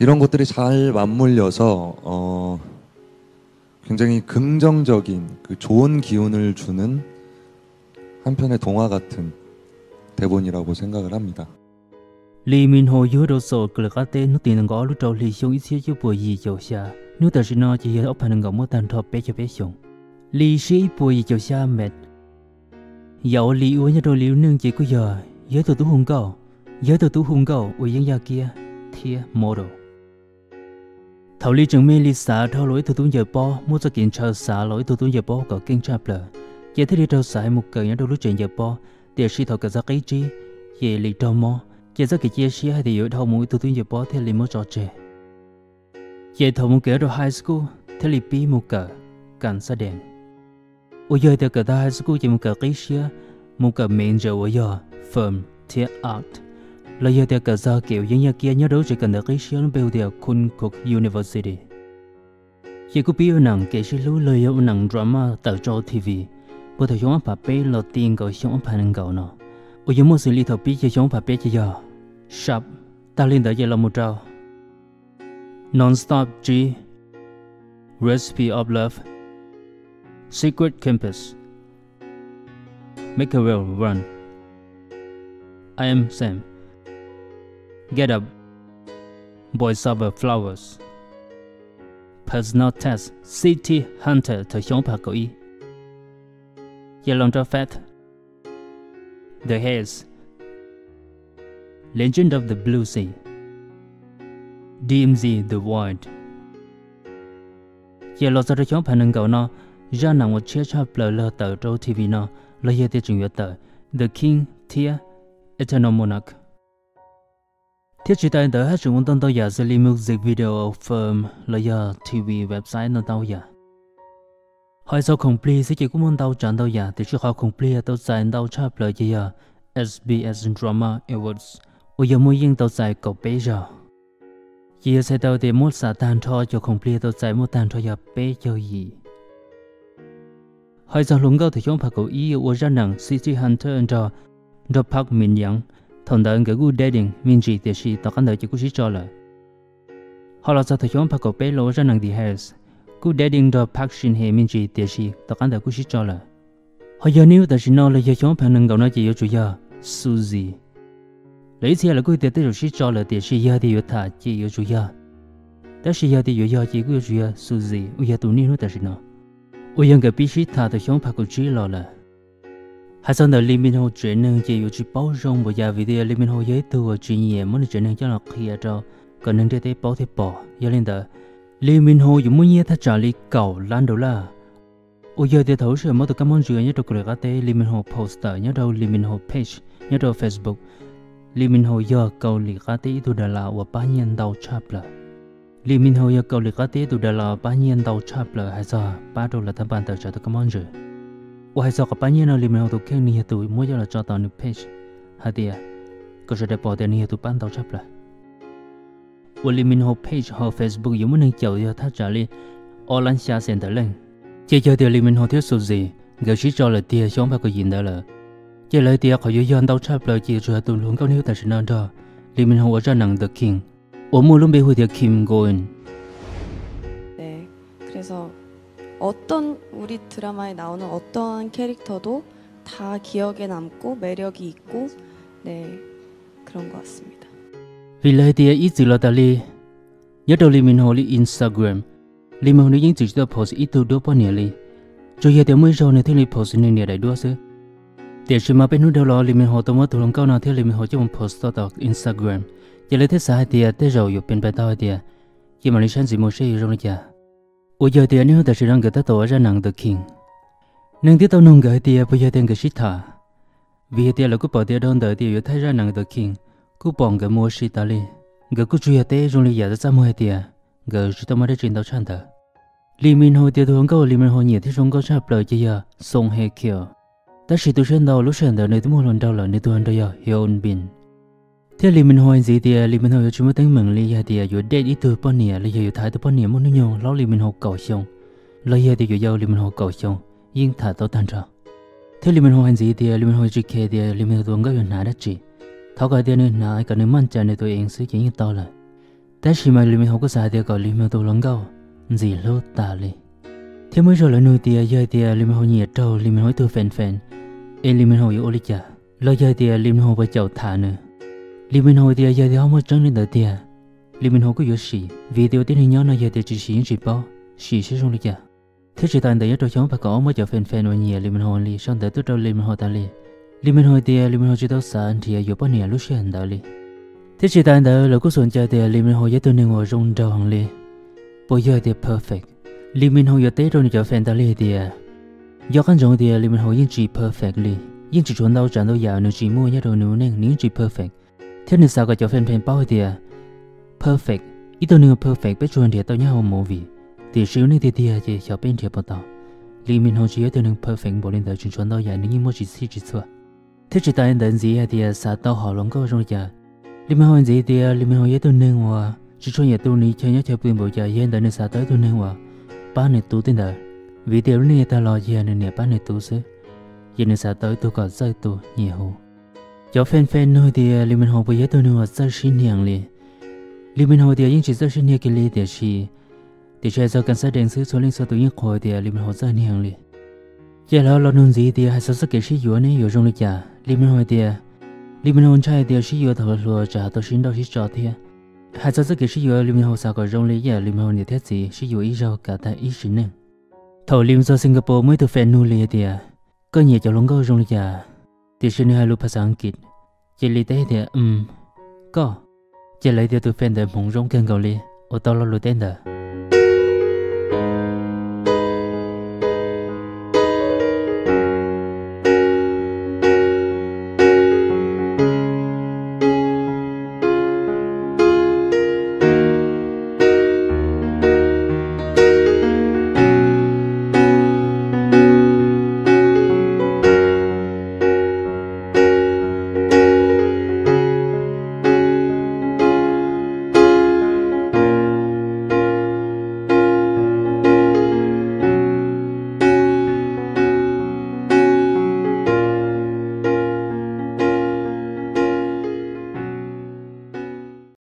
이런 것들이 잘 맞물려서 어, 굉장히 긍정적인 그 좋은 기운을 주는 한편의 동화 같은 대본이라고 생각을 합니다. Lee Min Ho yug rau Seoul kawg li qab teb hnub tim nees nkaum ob lub rau hli xyoo ib txhiab cuaj puas yim caum xya. Hnub tam sim no ces yog ob phav nees nkaum muaj tag nrho peb caug peb xyoos, li siab ib puas yim caum xya met. Yam uas Lee ua nyob rau Lee lub neej ces kuj yog, yog ib tug tub hu nkauj, yog ib tug tub hu nkauj ua yeeb yaj kiab thiab model. Thaum Lee tseem me Lee xav dhau los ib tug tub ncaws pob, muaj txoj kev ntshaw xav los ib tug tub ncaws pob kom keej tshaj plaws, ces thiaj li raug xaiv mus kawm nyob rau lub tsev ncaws pob. Tiam sis thaum kawm txog qib tsib, ces Lee raug mob, ces txoj kev cia siab hais tias yuav dhau mus ib tug tub ncaws pob thiaj li muab tso tseg. Ces thaum mus kawm rau high school thiaj li pib mus kawm kam xab dees. Uas yog tias kawm tag high school ces mus kawm qib siab, mus kawm major uas yog film thiab art, los yog tias kawm txog kev ua yeeb yaj kiab nyob rau lub tsev kawm ntawv qib siab lub npe hu tias Konkuk University. Ces kuj pib ua neem kev sib hlub los yog ua neem drama tawm rau T V puag thaum xyoo ob phav peb los ti nkaus xyoo ob phav nees nkaum no. Uas yog muaj xws li thaum pib ces xyoo ob phav peb ces yog Sharp, tag li ntawd ces los mus rau Non-Stop G, Recipe of Love, Secret Campus, Make a Real One, I Am Sam, Get Up, Boys Over Flowers, Personal Test, City Hunter thaum xyoo ob phav kaum ib, ces los rau Fate, The Heirs, Legend of the Blue Sea, D M Z The Wild. Ces los txog rau xyoo ob phav nees nkaum no, zaj neem uas tshiab tshaj plaws los tawm rau T V no, los yog tias tseem yuav tawm, The King thiab Eternal Monarch. Thiab tsis tas li ntawd haj tseem ua ntau ntau yam xws li music video, film los yog T V website ntau ntau yam. Hais txog khoom plig xwb ces kuj muaj ntau tsav ntau yam, tiam sis qhov khoom plig tau txais ntau tshaj plaws ces yog S B S Drama Awards, uas yog muaj yeej tau txais kaum peb zaug. Ces yog txhais tau tias muab xam tag nrho cov khoom plig tau txais muaj tag nrho yog peb caug yim. Hais txog hluas nkauj thaum xyoo ob phav kaum ib ua zaj neem City Hunter nrog, nrog Park Min Young, thaum ntawd nkawd kuj dating me ntsis tiam sis tom qab ntawd ces kuj sib tso lawm. Ho los txog thaum xyoo ob phav kaum peb los ua zaj neem The Heirs, kuj dating nrog Park Shin Hye me ntsis tiam sis tom qab ntawd kuj sib tso lawm. Ho yog niaj hnub tam sim no los yog xyoo ob phav nees nkaum no ces yuav tsum yog Suzy. Lawv ib txhia lawv kuj tias tej zaum sib tso lawm tiam sis yog tias yuav tham ces yuav tsum yog, tab sis yog tias yuav yog ces kuj yuav tsum yog Suzy uas yog tus niaj hnub tam sim no, uas yog nkawd pib sib tham thaum xyoo ob phav kaum tsib los lawm. Hais txog ntawm Lee Min Ho tsev neeg ces yuav tsis paub zoo npaum cas vim tias Lee Min Ho yog ib tug uas tsis nyiam muab nws tsev neeg coj los qhia rau kom neeg ntiaj teb paub thiab pom. Yog li ntawd, Lee Min Ho yuav muaj nyiaj thaj tsam li kaum lab dollar. Uas yog tias thaum lub sij hawm muaj tus kab mob ntsws nyob rau Kaus Lim qab teb, Lee Min Ho post tawm nyob rau Lee Min Ho page nyob rau Facebook. Lee Min Ho yog Kaus Lim qab teb ib tug dav las uas pab nyiaj ntau tshaj plaws. Lee Min Ho yog Kaus Lim qab teb ib tug dav las pab nyiaj ntau tshaj plaws hais txog pab rau lawv thaj npas tawm tsam tus kab mob ntsws. Uas hais txog qhov pab nyiaj no Lee Min Ho tus kheej nws yog tus muab coj los tso tom nws page hais tias kom sawv daws pom tias nws yog tus pab ntau tshaj plaws. Uas Lee Min Ho page hauv Facebook yuav muaj neeg caum yog thaj tsam li ob lab xya xees ntawm leej. Ces yog tias Lee Min Ho thiab Suzy nkawd sib tso lawm tiag xyoo ob phav kaum yim ntawd lawm, ces lawv tias qhov yuav yog ntau tshaj plaws ces yuav tsum yog tus hluas nkauj niaj hnub tam sim no nrog Lee Min Ho ua zaj neem The King uas muaj lub npe hu tias Kim Go-eun. 네, 그래서 어떤, 우리 드라마에 나오는 어떠한 캐릭터도 다 기억에 남고 매력이 있고, 네, 그런 것 같습니다. Vim lawv hais tias ib txwm los tas li, nyob rau Lee Min Ho li Instagram, Lee Min Ho nws yeej txwm tsis tau post ib tug duab poj niam li. Tsuas yog tias muaj ib zaug nws thiaj li post nws niam daim duab xwb. Tiam sis mas peb hnub dhau los Lee Min Ho tau muab tus hluas nkauj no thiab Lee Min Ho coj mus post tau tom Instagram, ces lawv thiaj xav hais tias tej zaum yuav pem pais tau hais tias, ces mam li saib ntxiv mus seb yuav zoo li cas. Uas yog tias niaj hnub tam sim no nkawd tab tom ua zaj neem The King. Neeg thiaj tau nug nkawd hais tias puas yog tias nkawd sib tham, vim hais tias lawv kuj pom tias dhau ntawd tias yuav thaij zaj neem The King, kuj pom nkawd mus ua si tas li. Nkawd kuj tsuas yog teb zoo li yam txaj muag hais tias nkawd tsis tau muaj dab tsi ntau tshaj ntawd. Lee Min Ho tias tus hluas nkauj Lee Min Ho nyiam thiab zoo nkauj tshaj plaws ces yog Song Hye Kyo. Tab sis tu siab ntau lub sij hawm ntawd nws twb muaj hluas nraug lawm, nws tus hluas nraug yog Hyun Bin. Thiab Lee Min Ho hais ntxiv tias Lee Min Ho yuav tsis muaj teeb meem li yog hais tias yuav date ib tug poj niam los yog yuav tham ib tug poj niam muaj hnub nyoog hlob Lee Min Ho kaum xyoo, los yog tias yuav yau Lee Min Ho kaum xyoo, yeej tham tau tag nrho. Thiab Lee Min Ho hais ntxiv tias Lee Min Ho tsis khe tias Lee Min Ho tus hluas nkauj yuav hnav dab tsi, thov kom hais tias nws hnav kom nws maj cai nws tus eev xwb ces yeej tau lawm. Tab sis mas Lee Min Ho kuj xav hais tias kom Lee Min Ho tus hluas nkauj ntxim hlub tas li. Thiab muaj ib zaug lawv nug tias yog hais tias Lee Min Ho nyiam raug Lee Min Ho ib tug fan fan es Lee Min Ho yuav ua li cas, los yog hais tias Lee Min Ho puas caum tham nws. Lee Min Ho tias yog tias ho muaj tseeb li ntawd tiag, Lee Min Ho kuj yuav sim, vim tias ua tib neeg nyob no yog tias tsis sim yeej tsis paub, sim seb zoo li cas. Thiab tsis tas ntawd nyob rau xyoo ob phav kaum ob muaj cov fan fan uas nyiam Lee Min Ho li sau ntawv tuaj rau Lee Min Ho tas li. Lee Min Ho tias Lee Min Ho tsis tau xav nrhiav yuav poj niam lub sij hawm ntawd li. Thiab tsis tas ntawd lawv kuj xav tias Lee Min Ho yog ib tug neeg uas zoo nraug heev li, puas yog tias perfect. Lee Min Ho yuav teb rau nws cov fan tas li hais tias, nco qab ntsoov tias Lee Min Ho yeej tsis perfect li, yeej tsis tshuav ntau tsav ntau yam nws tsis muaj nyob rau nws lub neej, nws yeej tsis perfect. Thiab nws xav kom cov fan fan paub hais tias perfect, ib tug neeg perfect peb tsuas nrhiav tau nyob hauv movie, tiam sis lub neej tiag tiag ces xyov peb nrhiav puas tau. Lee Min Ho tsis yog ib tug neeg perfect npaum li ntawd, tsis tshuav ntau yam nws yeej muaj tsis txhij tsis txhua. Thiab tsis tas li ntawd ntxiv hais tias xav tau hom hluas nkauj zoo li cas, Lee Min Ho ntxiv tias Lee Min Ho yog ib tug neeg uas tsis tshua nyiam tu nws chaw nyob chaw pw npaum cas, yog li ntawd nws xav tau ib tug neeg uas pab nws tu tej ntawd, vim tias lub neej tag los yog nws niam pab nws tu xwb, ces nws xav tau ib tug kom txawj tu nyiam hu. Cov fan fan nug tias Lee Min Ho puas yog ib tug neeg uas txawj sib hnia li. Lee Min Ho tias yeej tsis txawj sib hnia kiag li, tiam sis, tiam sis hais txog kam xab dees xwb txhua leej txhua tus yeej qhuas tias Lee Min Ho txawj hnia li. Ces lawv los nug ntxiv tias hais txog txoj kev sib yuav ne yuav zoo li cas, Lee Min Ho hais tias, Lee Min Ho ntshai tias sib yuav thaum hluas tsam tau sib nrauj sib tso thiab. Hais txog txoj kev sib yuav Lee Min Ho xav kom zoo li ib yam Lee Min Ho niam thiab txiv sib yuav ib zaug kav tag ib sim neej. Thaum Lee Min Ho txog Singapore muaj ib tug fan nug Lee hais tias, koj nyiam cov hluas nkauj zoo li cas, tiam sis nws hais lus phas xas Askiv, ces Lee teb tias, koj. Ces lawv tias tus fan ntawd hmoov zoo kawg nkaus li uas tau lo lus teb ntawd.